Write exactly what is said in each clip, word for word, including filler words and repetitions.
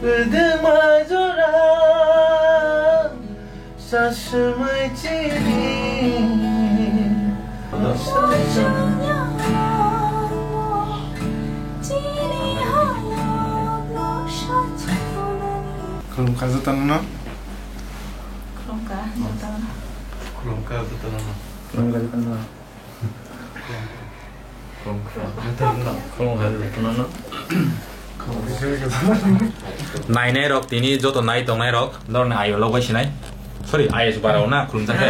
Kwdwma jora saswmai chini. Khulumkha jotono no. Khulumkha jotono. Khulumkha jotono no. Khulumkha jotono no. Nainai rok tini joto nai tongnai rok norni ayo lok bai sinai. Sorry, ayo bara na khulumjak khe.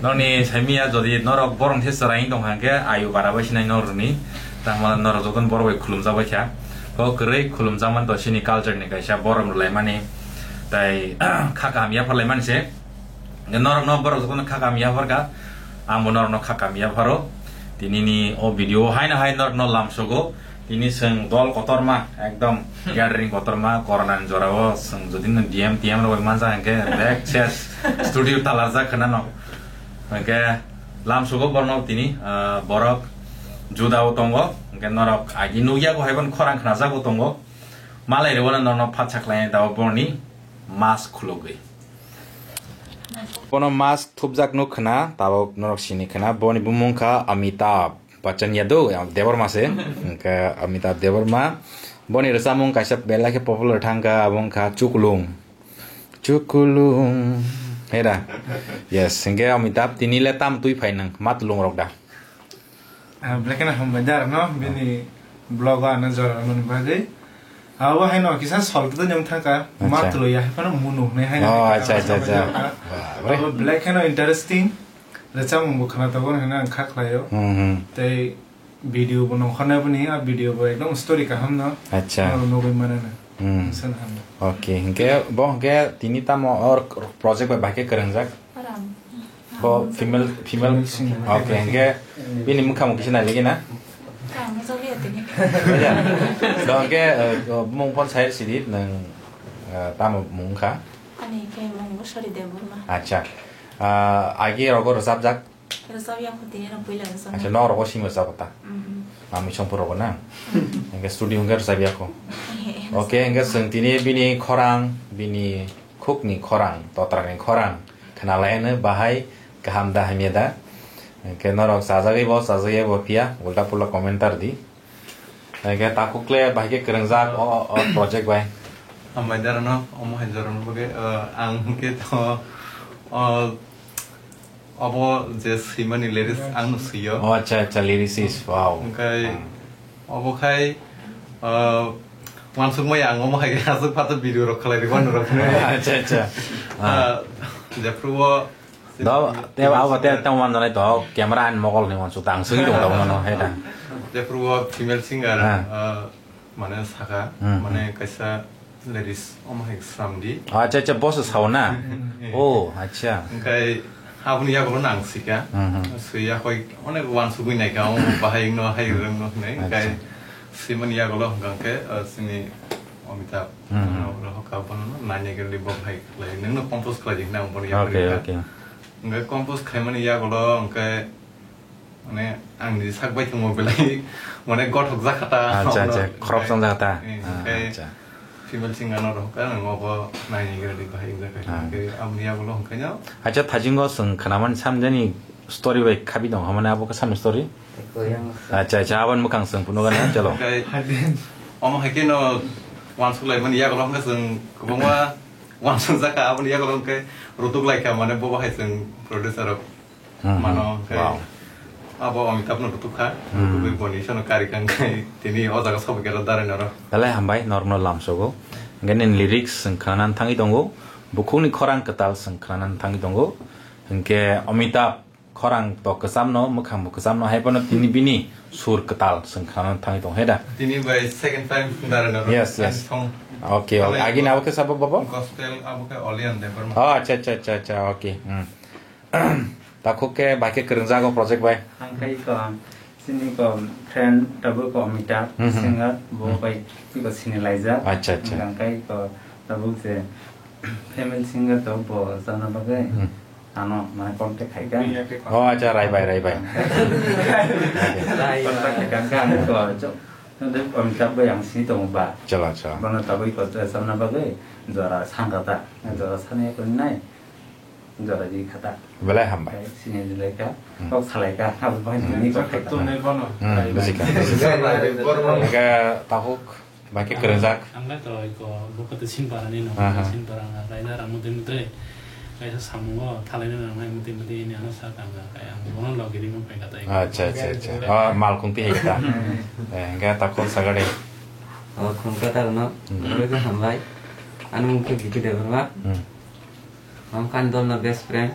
Norni saimiya jodi norok borong the chwrai tong kha khe ayo bara bai sinai norni. Tangma norok joton borok bai khulumjak bai kha. Kok kwrwi khulumjak man to sini culture ni kaisa borom rwlai mani. Tai kha kaham yaphar lai mani se. Norokno borok jotono kha kaham yaphar kha, angbo norokno kha kaham yapharo. Tinini o video haino hai norokno lamsogo. Tini chwng dol kotorma, ekdom gathering kotorma, corona ni jorao chwng jodi no D M T M rok bai manjak hwnkhe bek ses, studio talarjak khwna no. Hwnkhe lamsogo borokno tini, ah, borok judao tongo, hwnkhe norok agi nukyago haibo khorang khnajago tongo. Malai rwano norokno phatsa khlainai dao borokni mask khulugwi. Bono mask thupjak nuk khna, tabuk norok sini khna. Boni bumung kha Amitabh Bachchan Yadav, Debbarma se. Hwnkhe Amitabh Debbarma. Boni rwchapmung kaisa belai khe popular thang kha, abo wng kha Chukulung. Chukulung. Hera. Yes, hwnkhe Amitabh, tini le tam twi phai nang, ma tulung rok da? Ah, belai kheno hambai da no, bini vlog o ano jora rwmani bagwi. Abo haino kisa sol twi nyong thangkha, ma Acha. Tulo ya, haino munu hwnwi haino Oh, kisa acha, acha, hambai acha. Jora. Babre. Abo belai kheno interesting, rwchapmung bo khna tongo hwnwi ang kha khlaio. Hmm, hmm. Tei video bo nongkhornai boni, a video bo ekdom story kaham no. Acha. Ano nugwi mano na. Hmm. San ham. Okay, hingke bo hingke tini tamo or project bai bahai khe kwrwngjak? Bo female, female. Female singer. Okay, hingke bini mwkhang kisa nailigi na? Tamo jagwi atini. Ya. Do hingke, eh, mung phone sai sidi nang, eh, tamo mung kha? Ani khe mung bo Sori Debbarma. Acha. Ah, agi rogo rwchapjak? Rwchapya kho tini no puila rwchapya. Acha, nok rogo simi rwchapta? Mhm. Ami songpor rogo na? Mhm. Hingke studio hingke rwchapya kho. Ehe, ehe, okay, hingke rwchapya. Chwng tini bini khorang, bini khukni khorang, totrani khorang. Khwnalaino bahai kaham da hamya da. Hwnkhe norok chajagwi bo, chajagwi bo phiya, ulta pulta comment tar di. Hwnkhe takhuk le bahai khe kwrwngjak o, o, o project bai. Hambai darano, omo hai jorano bagwi, uh, ang hwnkhe to, uh, obo je swimani lyrics ang no swiyo. Oh, acha, acha, lyricist, wow. Hwnkhe hmm. Obo khai, uh, uansukmaya ang omo hai aswk phato video rok khlai rwmani rok. Acha, acha. Ah. Uh, jephru o do, te abo te tang wan janai to, camera an mogol ni uansuk tang sui dong tong mano, he ta. Jephru o female singer, ah. Uh, mane saka, hmm, mane kaisa ladies omo hai sram di. Acha, acha, boss sao na? Hmm. Oh, acha. Hwnkhe aboni yagulo nang sika. Hmm, hmm. Sui ya hoi onek uansugwi naikha, omo bahai no hai rwng no hwnwi. Acha. Hwnkhe swimani yagulo hwnkha khe, uh, chini Amitabh. Hmm, hmm. Ano oro hoka bono no nani gari bo bahai khlai. Nungno compose khlai di hwnwi ang bono yagulo. Okay, okay. Hwnkhe compose khlaimani yagulo hwnkhe Mane, ang ni sak bai thwngmo belai, mane, gothok jakha ta. Acha, acha, khorok chang jakha ta. Eh, ah, hwnkhe acha. Female singer no rohor kha, ang obo naini gari bahai wngjakha. Ah. Hwnkhe aboni yagulo hwnkhe no. Acha, thajingo chwng khwnamani samjani story bai khabi dong, hamani abo khe samni story? Acha, acha, aboni mwkhang chwng phunukgana, chalo. Hwnkhe omo hai khe no uansukhlaimani yagulo hwnkhe chwng kwbangma uansukjakha, aboni yagulo hwnkhe rutuk laikha, mane, bobo hai chwng producer rok. Hmm, mano, hmm. Wow. Abo Amitabh no rutuk kha, hmm. Rutugwi boni isono kari kang khai, tini o jaga sobo khe darai noro. Belai hambai, norokno lamsogo. Hwnkhe nini lyrics chwng khwnanani thangwi tongo, bukhukni khorang kwtal chwng khwnanani thangwi tongo. Hwnkhe Amitabh khorang to kwchamno, mwkhangbo kwchamno, hai phano tini bini sur kwtal chwng khwnanani thangwi tongo, he da? Tini bai second time darai noro. Yes, yes. Song. Okay, okay. Agini abo khe sabo, bobo? Gospel abo khe Olian Debbarma. Oh, acha, acha, acha, acha, okay. Hmm. Takhuk khe bai khe kwrwngjago project bai. Ang khai ko, chini ko friend tabuk ko Amitabh, hmm, hmm, singer, bo, hmm, bai twi ko sini laijak. Acha, acha. Ang khai ko tabuk je family singer to bo jana bagwi, hmm, ano mane contact khai kha. Oh, acha, Rai bai, Rai bai. Contact khai kha, ang ko jo Amitabh bai ang sini tongo ba. Chala, chala. Bono tabuk kota samna bagwi jora sangkha ta. Jora sani kori nai. Jora di khata. Belai hambai. Sini di leka. Hmm. Kok salai ka. Abo bai ni kok khata. Hmm, bujikha. Ega tabuk. Bahai khe kwrwngjak. Ang lai to iko buko to Sinpara ni no, Aha. Sinpara ang raida rang mutwi mutwi. Kaisa samungo thalai no nang nai mutwi mutwi ini ano sa tang kha. Kaya ang bono logi ri mo pengka tai. Acha, acha, acha. Oh, mal kung ti hai kata. Eh, enggak takut sagade. Oh, kung kata no. Hmm. Gue ke hambai. Anu mungkin gitu deh, Bang. Hmm. Ang kan dol no best friend.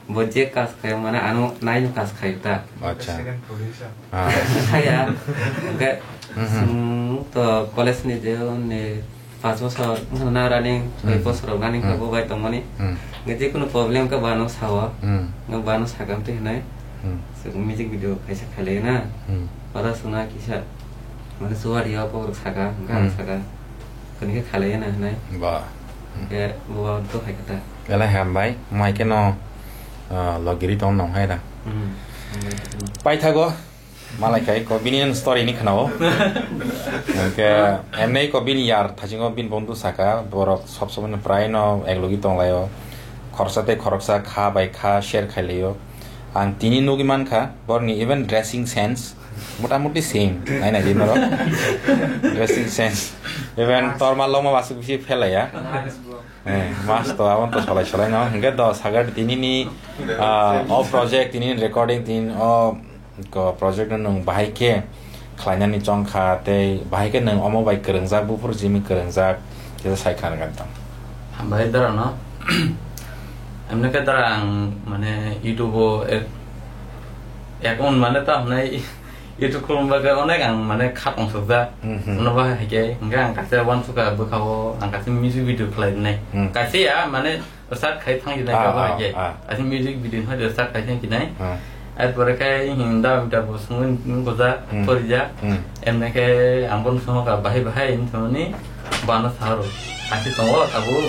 Bo je kas khayo mane ano nai no kas khayo ta. Acha. Second producer. Ah. Saya. Enggak. Mhm. Sung to college ni je ni pas bosor na running, soi Mhm. bosor running ka Mhm. bo bai tongmani. Mhm. Enggak je kuno problem ka bano sawa. Mhm. Enggak bano sakam te hinai. Mhm. Sung music video kaisa khalai na. Mhm. Ora suna kisa. Mane suwar ya pok saka, enggak Mhm. saka. Kani ke khalai na hinai. Ba. Ke bo to hai kata. Belai hambai, mai khe no, ah, logiri tong nong hai da. Hmm. Paithago, malai kai ko bini story ni khnao. Hwnkhe, emnei ko bini yar, thasingo bini bondhu saka, borok sob somoi no prai no ek logi tong laio. Khoroksa tei khoroksa kha bai kha share khai laio. Ang tini nugwi mankha, borni even dressing sense, motamuti same, nai nai di norok. Dressing sense. Even torma longma basuk bisi phelaiya. Eh, mas to abon to solai solai no. Hingke do sagar tini ni, ah, o project tini recording tini o ko project no nung bahai khe khlainani chongkha tei bahai khe nung omo bai kwrwngjak buphuru jimi kwrwngjak kisa sai kha nang tong. Hambai dara no. Emne khe dara ang mane YouTube o ek, ek on mane ta hamnai YouTube khulum bagwi onek ang mane khat ongsukjak. Mhm. Ono ba hai khe, hingke ang kaisa uansukha bwkha o ang kaisa music video khlai rwnai. Hmm. Kaisa ya, mane start khai thang jinai Ah, ka ba ah, hai khe. ah. Kaisa music video hai start khai thang jinai. Ah. Ar pore khe hinda mita bo sungwi nung goja, Hmm. pori ja. Hmm. Emne khe ang bono songkha bahai bahai hinwi thangmani bana saharo. Kaisa tongo tabuk.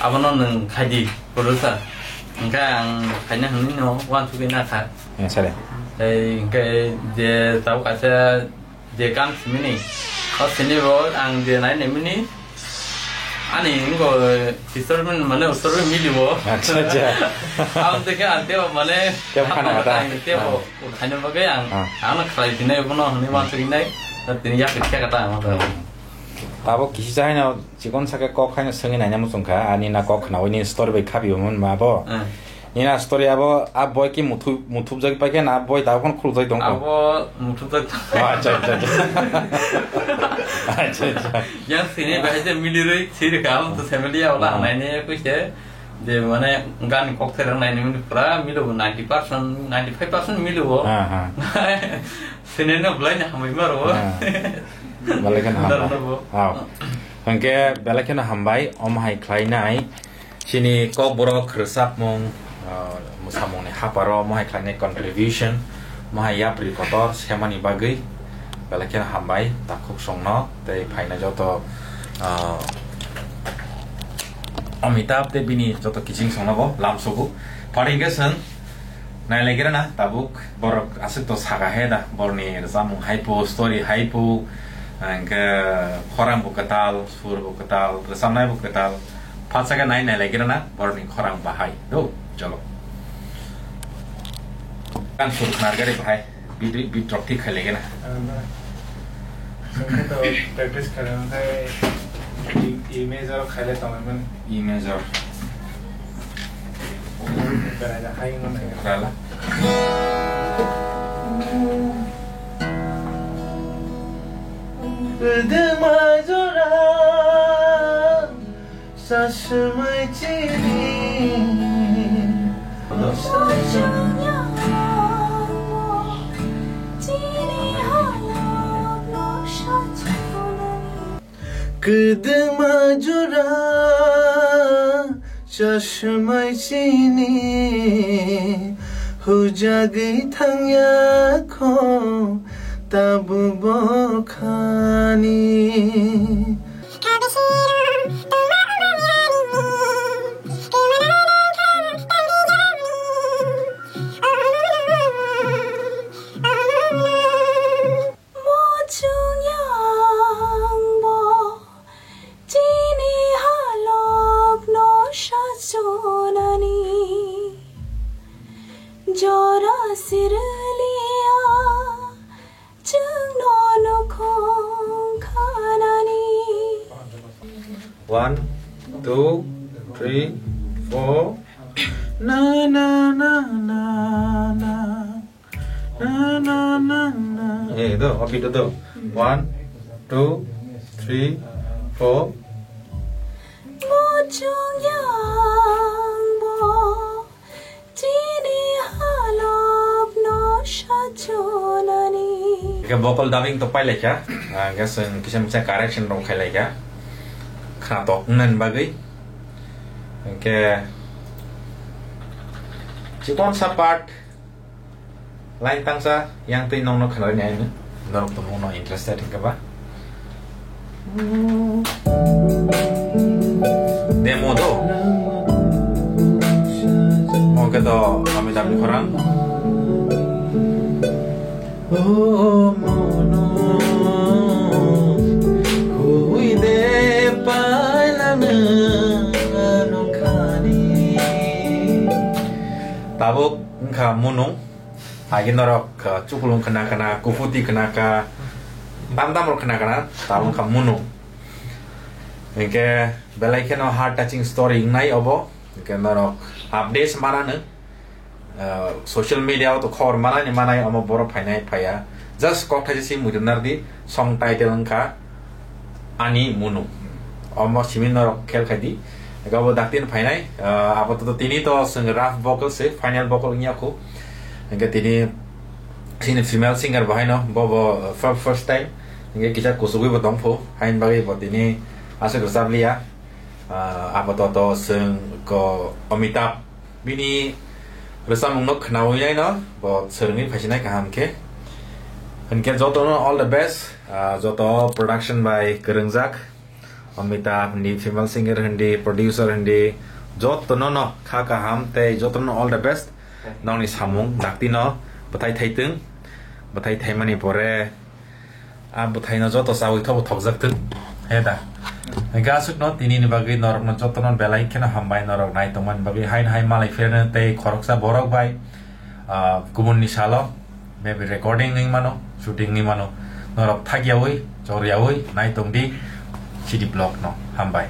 Abono nwng khai di, producer. Hingke ang khaina hinwi no uansugwi na kha. Eh, sare. Tei hingke je tabuk kaisa je gan simini, o sini bo ang je nai naimani, ani wngko pistor mane ustor mili bo. Acha, acha. Ang teke ang tebo mane Tebo khana kata. Tebo Ah. khaina bagwi ang, Ah. ang khlai tinai bono hwnwi uansugwi nai, tini yak khe kata ang. Abo kisi jai no chikon sake kok khaina swngwi naina muchung kha, ani na kok khnawi ni story bai khabi mun ma bo. Ah. Nina story abo, a boy ki muthu-, muthupjak pai khe na boy da phone khulujak tong kho? Abo muthupjak tong. Oh, acha, acha, acha. Acha, acha. Yang sini bahai je mili roi siri ka, abo to family ya, wala Ah. nai ne kuis je, je mane gan kok therang nai ne mili pura milo ninety percent, ninety five percent milo. Ah, ah. Sini no belai na hambai maro. Ah. Belai kheno hambai. Dar no bo. Ah. Hingke belai kheno hambai, om hai khlai nai. Chini Kokborok rwchapmung, ah, mwsamungni haparo mohai khlainai contribution, mohai yapri kotor semani bagwi belai kheno hambai takhuk songno tei phaina joto, ah, Amitabh tei bini joto kiching songnobo lamsogo. Pharingkhe chwng nailaigrana tabuk borok aswk to saka he da, borni rwchapmung hai po, story hai po, hingkhe khorang bo kwtal, sur bo kwtal, rwchapnai bo kwtal. Phatsa khe nai nailaigrana borokni khorang bahai do, cholo. Gan sur khnar gari bahai, bit, bit rok thik khai laigena. Sengkhe to practice khaina khai E, E major khai le tongmani. E major. Berai da hai no nai. Rala. Kwdwma jora Chasmai chini. Kwdwma jora chasmai chini hujagwi thangya kho tabuk bo khani. Siriliya chwngno nukhung khanani. One, two, three, four. Na, na, na, na, na. Na, na, na, na. Eh, do, opi do, do. One, two, three, four. Muchung yang bo. Chini halop no sachunani. Ke vocal dubbing to pai laikha, ah, ke seng kisa misa correction rong khai laikha. Khna to ngan bagwi. Ke chikon sa part line tangsa yang tei nong no khna ni aini. Norok tongmung no interested hingke ba? Demo do. Oke do, kami dami khorang. Oh, mono, kui de pailana nongkhani. Tabuk wngkha munung. Agi norok, uh, chukulung khna khna, kufuti khna kha, dam dam rok khna khna, tabuk kha munung. Hingke belai kheno heart touching story wngnai obo. Hingke norok updates manano, uh, social media o to khobor manani manai omo borok phainai phaiya. Just kok thaisa si muitu nardi, song title wngkha Ani Munu. Omo simi norok khel khai di. Ega bo daktin phainai, ah, apatot tini to chwng rough vocal se, final vocal wngya khu. Hingke tini chini female singer bo haino, bo bo, ah, fir-, first time. Hingke kisa kusugwi bo tongphu, hain bagwi bo tini aswk rwchap liya. Ah, apatot chwng ko Amitabh bini rwchapmung no khnawi naino, bo swrwngwi phaisinai kaham khe. Hingke jotono all the best, ah, joto production by kwrwngjak. Amitabh hindi, female singer hindi, producer hindi, jotono no kha kaham tei jotono all the best. Nokni samung daktino bwthai thaitwng, bwthai thaimani pore a bwthaino joto chawi thobo thokjak thwng. He da? Hingke aswkno tinini bagwi norokno jotono belai kheno hambai, norok nai tongmani bagwi haino hai malai phirano tei khoroksa borok bai, ah, kubunni salo maybe recording wngwi mano, shooting wngwi mano, norok thakyawi choryawi nai tongdi chini vlogno. Hambai.